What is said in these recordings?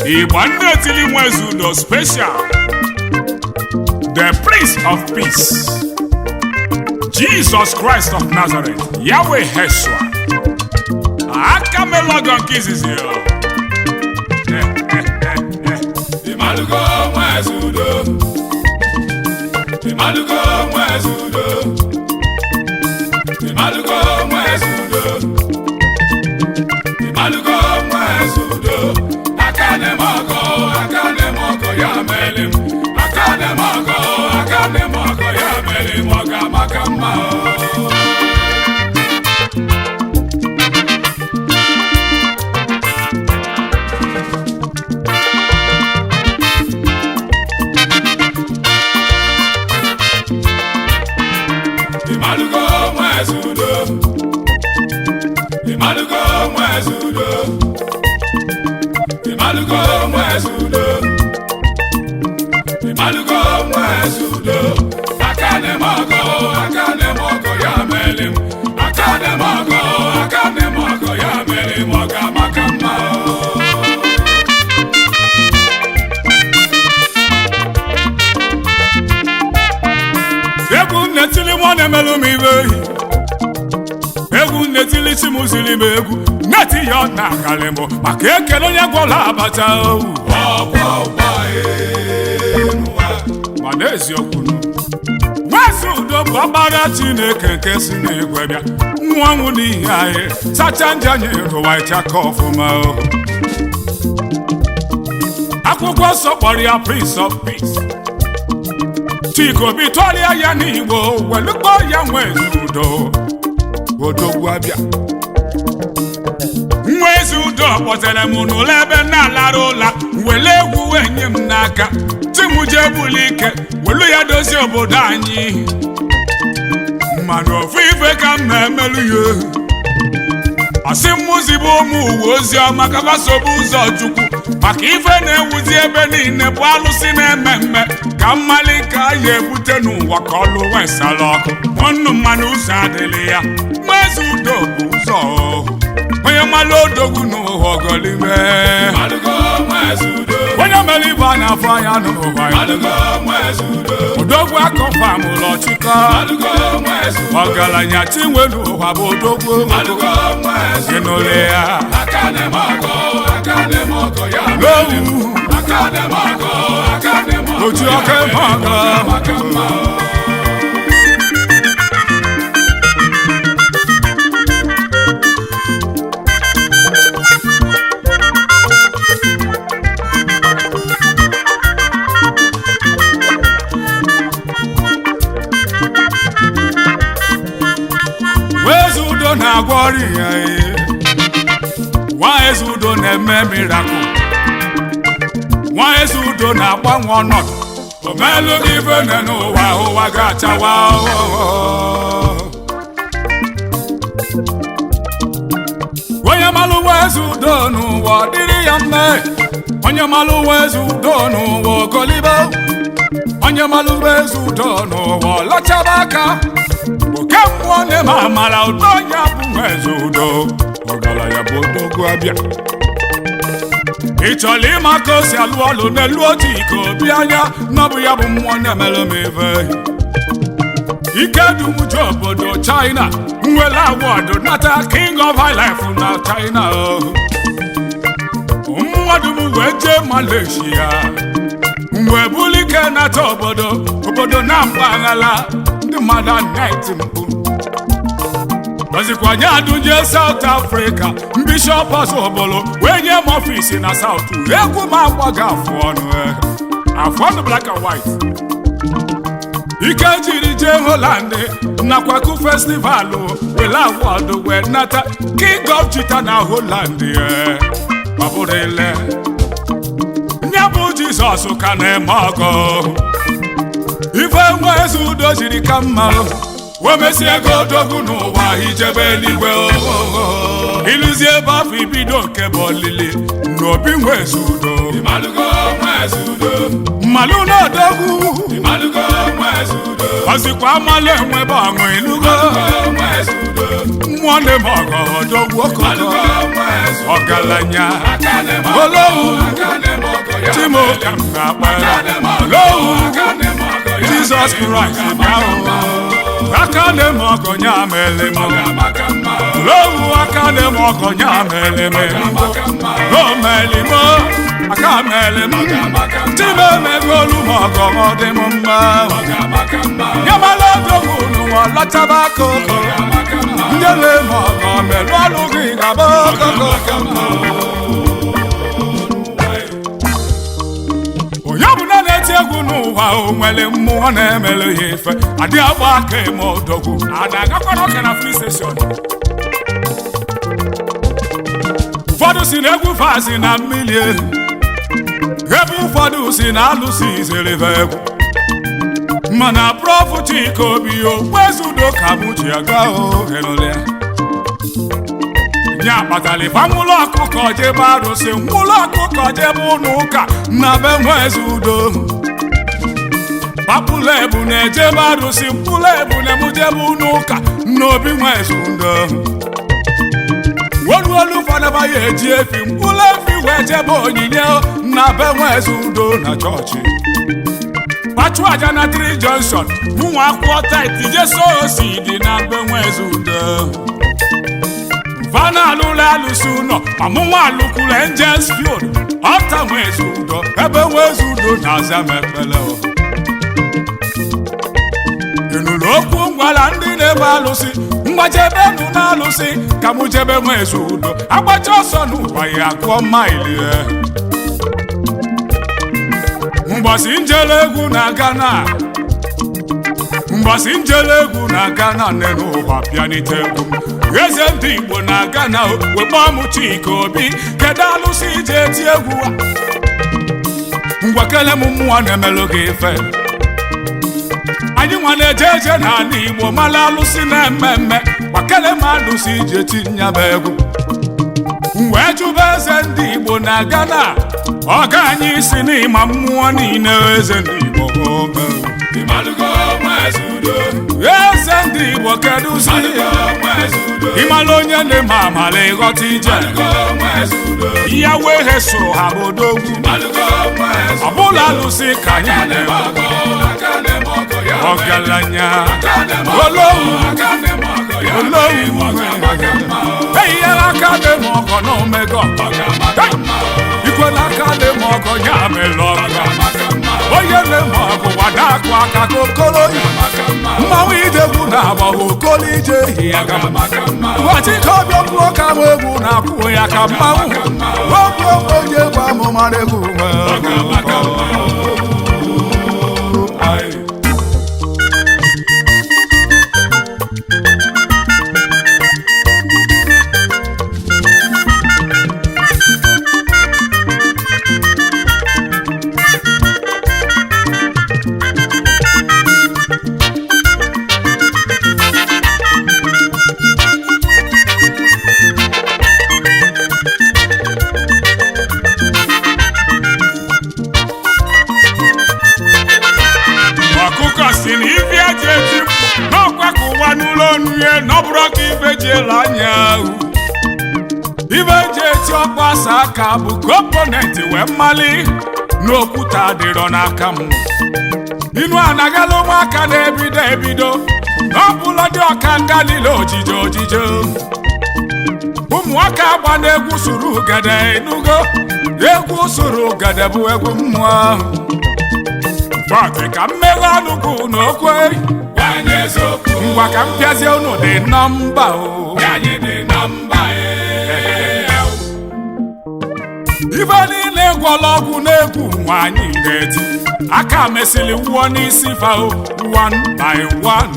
Igba ndị etili Nwezudo special, the Prince of Peace, Jesus Christ of Nazareth, Yahweh Heshua, aka melọgọ nke izizi o. Ịmalụgo Nwezudo, Ịmalụgo Nwezudo, Ịmalụgo Nwezudo, Ịmalụgo Nwezudo, aka na-eme ọgọ, aka na-eme ọgọ ya mere m, aka na-eme ọgọ, aka na-eme ọgọ ya mere m, ọ ga-amaka mma o. Ịmalụgo Nwezudo, Ịmalụgo Nwezudo, Ịmalụgo Nwezudo, Ịmalụgo Nwezudo, aka na-eme ọgọ, aka na-eme ọgọ ya mere m, aka na-eme ọgọ, aka na-eme ọgọ ya mere m, ọ ga-amaka mma o. Egwu nnetili nwa na-emelụ m ibe ehi, egwu nnetili chimuzili m, egwu neti ya ọ na-akalị m maka ekele onye gwọla abacha owu. Ọgwọ ụgbọ elu. Mana eziokwu, Nwezudo bụ ọkpara Chineke nke si n'igwe bịa nwa ọnwụ n'ihi anyị, sacha njọ anyị, rụwa ịchaka ọfụma o. Akwụkwọ nsọ kpọrọ ya Prince of Peace. Chika Obi tụọrịa ya n'Igbo welukpọ ya Nwezudo, odogwu abịa. Nwezudo kpọtere m n'ụlọ ebe m na-alara ụla, wele egwu wee nye m n'aka tí m jee buli ike welu ya dozie obodo anyị. Mana ofu ife ka m na-emelu ya ehu, ọsị mmụzi bụ ụmụ uwe ozi ọma ka fasobu ụzọ Chukwu, maka ife na-ewuzi ebe niile bụ alụsị na-eme mme ka mmali ka ya ebute n'ụwa ka ọlụ wesara ọkụ ọnụ mmanụ ụzọ adịghị ya. Nwezudo bụ ụzọ o. Onye mmalụ odogwu n'ụwa ọgọlime. Ịmalụgo Nwezudo, Onye mere ibe a na-afọ anya n'ụwa ya. Ịmalụgo Nwezudo, Odogwu akọfamụlọ chịkọ. Ịmalụgo Nwezudo, Ọgaranya chinwe n'ụwa bụ odogwu. Ịmalụgo Nwezudo. Ịnụle ya. Aka na-eme ọgọ, aka na-eme ọgọ ya mere m. N'owu. Aka na-eme ọgọ, aka na-eme ọgọ Oji ya ọka mere eme m, ọ ọgọ. ga-amaka mma o. Nwezudo na-agwọ ọrịa ya. Nwezudo na-eme miracle. Nwezudo na-agbanwe ọnọdụ. Omelụ gị ife nọ n'ụwa, ụwa ga-achawa. Onye malụ Nwezudo n'ụwa, ọ dịrị ya mma. Onye malụ Nwezudo n'ụwa, ogolibo. Onye malụ Nwezudo n'ụwa, ọ lachaba aka. Oke mmụọ na-eme amara udo ya bụ Nwezudo, ọgaranya bụ odogwu abịa. Ị chọrọ ịma ka o si alụ ọlụ n'elu otu iko obi anya na ọ bụ ya bụ mmụọ na-emelụ m ife ike dum ji obodo China nwere awọdụ nata King of High Life na China o. Mmụọ dum wee jee Malaysia wee buli ike nata obodo, obodo na mpaghara ndị mmadụ na-eti mkpu. Gọzikwanye adụnje South Africa, Bishọp Ọzọbolo wee nye m ọfisi na South. Egwu m agbaghị afụ ọnụ, eh. Afụ ọnụ black and white. Ike jiri jee Holland nakwa ku festival wele awọdụ wee nata King of Chita na Holland, eh. Ọ bụrụ ile nye bụ Jizọs ka na-eme ọgọ ife. Nwezudo jiri ka mma wee mesie ego odogwu n'ụwa, ijebe eluigwe o. Ịlụzie ebe afọ ibido nke bụ olili n'obi Nwezudo. Ịmalụgo. eze udo. Mmalụ na-odogwu. Ịmalụgo nwa eze udo. Ọzikwa amalụ enwebe ọṅụ ilugo. Ịmalụgo nwa eze udo. Mmụọ na-eme ọgọ odogwu okoko. Ịmalụgo nwa eze udo. Ọgaranya. Aka na-eme ọgọ, Olowu. aka na-eme ọgọ ya Chimoka m na-akpa. Olowu. Aka na-eme ọgọ ya Jizọs Kraịst bịa o. Aka na-eme ọgọ nya mere m. Amaka mma. Olowu aka na-eme ọgọ nya mere m. Amaka mma. O mere m. Aka mere m. Amaka mma. Chimemegolu m ọgọ ọ dị m mma. Amaka mma. Nyamala odogwu n'ụwa lachaba akụkụ. Amaka mma. Ndị na-eme ọgọ merụ ọrụ gị gaba ọgọgọ. Onye ọbụla na-eti egwu n'ụwa o nwere mmụọ na-emere ya ife adị agba aka eme odogwu ada agakwana ọka na free station. Ụfọdụ si na egwu fazi na mmiri ebe ụfọdụ si na alụsị izere egwu, mana Prof Chika Obi okwezudo ka mụ ji aga ohenụlịa ya kpatara ịfa nwụlọ ọkụkọ jebe arụsị, nwụlọ ọkụkọ jebe ụlọ ụka na be nweze udo. Papụla ebu na-ejebe arụsị, mkpụrụ ebu na emujebe ụlọ ụka n'obi nweze udo. Woluolu fadaba ya eji efi mkpụrụ efi wee jebe onyinye na be nweze udo na chọọchị. Kpachu aja na Three Junction, mụnwa akwụkwọ tait jeso osi dị na be nweze udo. Vana alụla alụsị ụlọ ma mụnwa alụkwuru Angels Field ọta nweze udo ebe nweze udo na-aza m ekpele o. Ị nụrụ okwu ngwara ndị na-ebe alụsị mgbajebenu na alụsị ka mụ jebe nweze udo agbacha ọsọ n'ụwa ya akụọ maili e. Mgbọsị njele egwu na Ghana, mgbọsị njele egwu na Ghana nere ụwa bịanite egwu m. Eze ndị Igbo na Ghana wekpọ mụ Chika Obi, kedu alụsị ije eti egwu a? Ngwa kele m mmụọ na-emelụ gị ife. Anyị nwa na-eje eje n'ala Igbo mara alụsị na-eme mme, gbakele m alụsị ije tinyaba egwu. M wee jụba eze ndị Igbo na Ghana, ọga anyị si n'ịma mmụọ niile eze ndị Igbo ome. Ịmalụgo nwa eze udo. Eze ndị Igbo kedu si Ịmalụgo nwa eze udo. ịmala onye na-eme amala ịghọta ije. Ịmalụgo nwa eze udo. Ya wee heso ha bụ odogwu. Ịmalụgo nwa eze udo. Ọbụla alụsị ka anyị Aka na-eme na-eme ọgọ, aka na-eme ọgọ ya ọgaranya. Aka na-eme ọgọ, Olowu. aka na-eme ọgọ ya Olowu. Amaka mma. Eyinyela aka na-eme ọgọ na omego. Amaka mma. Ikwela aka na-eme ọgọ ya mere ọgọ. Amaka mma. Onye na-eme ọgụ wada akụ aka ka okoro yi. Amaka mma. Mmanwụ idegwu na-agba okolo ije ehi ya ka Amaka mma. Chike Obi okwu ka m egwu na-akwụ ya ka mmanwụ okwu onye egwu amụmara egwu nwee. Amaka mma. Aye. Ọkụkọ si na ife eji eti n'ọkwa ka ụwa n'ụlọ ọnụ ya na ọ bụrụ ka ife ji ele anya ahụ. Ife eji eti ọkwa asa aka bụ kọmponenti wee mmali n'okwute adịrọ n'aka m. Inu anagala ụmụaka na-ebido ebido na ọbụla dị ọka nga niile ojije ojije. Ụmụaka agba na-egwu suru gede enugo egwu suru gede bụ egwu mmụọ ahụ. Fọtị ka mmeghe ọnụ gụ n'okwe. Gwa anyị eziokwu. Ngwa ka m pịazie unu dị nọmba o. Gwa anyị dị nọmba ee. Ife niile gwọla ọgwụ n'egwu nwaanyị na-eti aka mesịrị wụọ n'isi fa o one by one.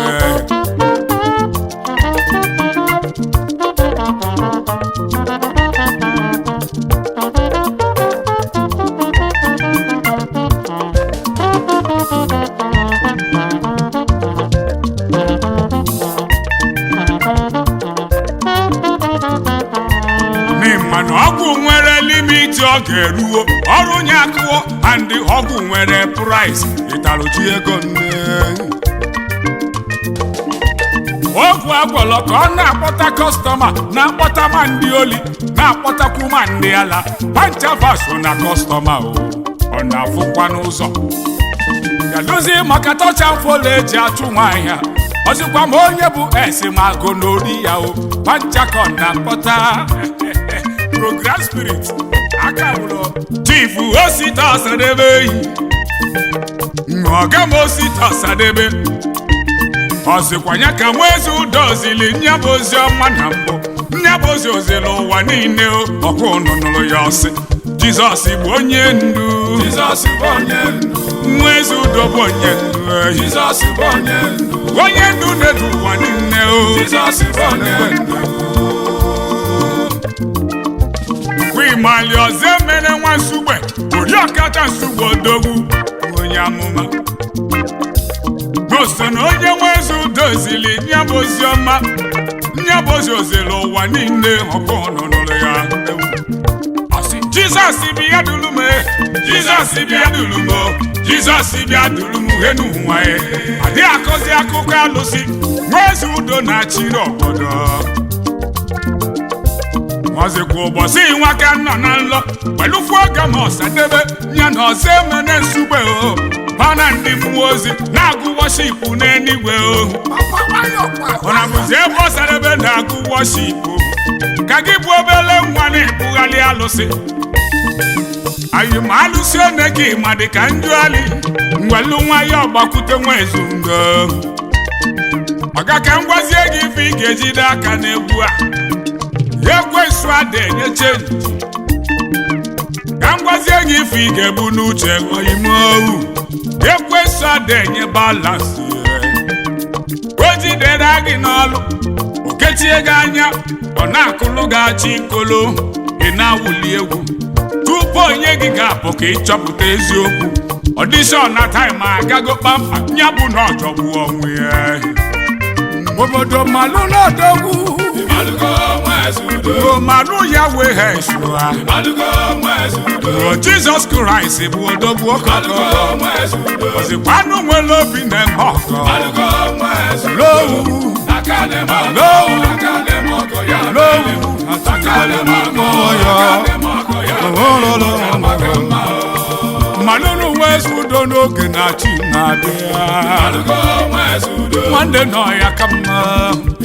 Eh. N'ịma na ọgwụ nwere limit. Ntị ọ ga-eruo ọrụ nye akụọ and ọgwụ nwere price ịtalụchi ego nne. Ọgwụ agwọlọ ka ọ na-akpọta customer, na-akpọta ma ndị oli, na-akpọtakwu ma ndị ala panchavaso na customer o. Ọ na-afụkwa n'ụzọ gadozie maka tọcha mfolo eji achụ nwaanyị a. Ọzịkwa ma onye bụ esi ma agụ n'ori ya o panchakon na-akpọta program spirit aka wụlọ. Chief Osita Ọsadebe eyi ọga m Osita Ọsadebe ọzịkwa ya ka nwezi udo zili nya bụ ozi ọma na mbụ nya bụ ozi ozili ụwa niile o. Ọkwa ụnụ nụrụ ya ọsị Jizọs bụ onye ndu. Jizọs bụ onye ndu. Nwezi udo bụ onye ndu eyi. Jizọs bụ onye ndu. Onye ndu na-edu ụwa niile o. Jizọs bụ onye ndu. Kwimali ọzọ emere nwa nsugbe oriọkacha nsugbe odogwu onye amụma n'oso na onye nwezi udo zili nya bụ ozi ọma nya bụ ozi ozili ụwa niile ọkụ nụrụ ya ewu. Ọsị Jizọs bịa duru m e, Jizọs bịa duru m o, Jizọs bịa duru m henu nwa e. Adịghị akọzi akụkọ alụsị nwezi udo na-achịrị obodo. Ọzịkwa ụbọchị nwa ka nọ na nlọ welụfu oge ma Ọsadebe ya na ọzọ emene nsugbe o bana ndị mmụọ ozi na-agụ wọshipụ n'eluigwe o. Ọ na bụzi ebe Ọsadebe na-agụ wọshipụ ka gị bụ obele nwa na-ebugharị alụsị ayị ma alụsị one gị ma dị ka njụali ngwelu nwa ya ọgbakwute nwa ezundo ọga ka m gwazie gị ife ị ga-ejide aka n'egwu a. Ekwensu ada enye chenji ka m gwazie gị ife ị ga-ebu n'uche oyimowu. Ekwensu ada enye balansị o jidere gị n'ọlụ o kechie gị anya ọ na-akụlụ gị achị ikolo ị na-awụli egwu tupu onye gị ga-apụ ka ịchọpụta eziokwu ọdishọn na taịm agago kpamkpam ya bụ na ọjọgbu onwe ya obodo malụ n'odogwu. Ịmalụgo nwezi udo. Malụ ya wee ha esua. Ịmalụgo nwezi udo. Jizọs Kraịst bụ odogwu Ịmalụgo ọkọkọ nwezi udo. ọzịkwanụ nwere obi na-eme ọkọ. Ịmalụgo nwezi udo. Lowu. Aka na-eme ọgọ. Lowu. Aka na-eme ọgọ ya Lowu. mere m. Aka na-eme ọgọ. Ya. Aka na-eme ọgọ ya mere m. Ọga-amaka mma o. Malụnụ nwezi udo n'oge na chi na-adị ya. Ịmalụgo nwezi udo. Nwanne nọ ya ka mma.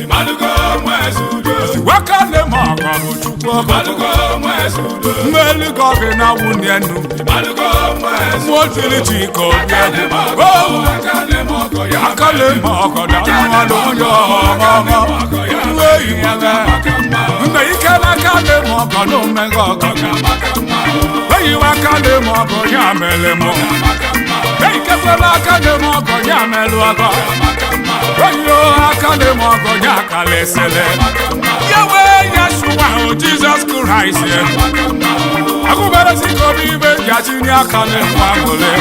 Ịmalụgo nwezi udo. Waka na-eme ọkọ bụ Chukwu ọkọ. Ịmalụgo nwezi udo. Mmeli ka ọ gị na-awụ n'enu. Ịmalụgo nwezi Mmụọ jiri chi ka obi Aka na-eme ọgọ. owu. Aka na-eme ọgọ ya Aka na-eme ọkọ na mmadụ onye Aka na-eme ọmụmụ. ọgọ ya Nwe yi nwa Ọga-amaka mma o. Nna ike n'aka na-eme ọkọ na omega ọkọ. Ọga-amaka mma o. Eyiwe aka na-eme ọkọ ya mere mụ. Ọga-amaka mma o. Eikekwela aka na-eme ọkọ ya melụ ọkọ. Ọga-amaka mma o. Eyiwe aka na-eme ọkọ ya kalịsịlị. Ọga-amaka mma o. Yawe Yeshua o Jizọs Kraịst. Ọga-amaka mma o. Agụberesi ka obi ibe ji achị nye aka na-enwe aṅụrị.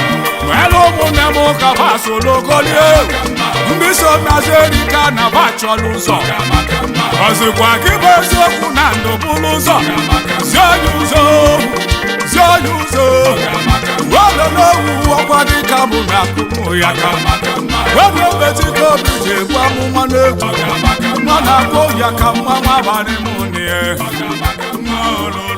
Nwere ụmụnne m ka ha solo golie. Ndị so n'azụ erika na ba chọrọ ụzọ. Ọga-amaka mma o. Ọzịkwa gị bụ eziokwu na ndụ bụrụ ụzọ. Zie onye ụzọ, zie onye ụzọ. Ọga-amaka mma o. Welo n'owu ọkwa dị ka mụ na akụmụ ya ka. Ọga-amaka mma o. Welo mmetụ ka obi ji egbu amụma n'egwu. Ọga-amaka mma Nwa na-akpọ ya ka mma nwa abalị mụ na ya. Ọga-amaka mma o.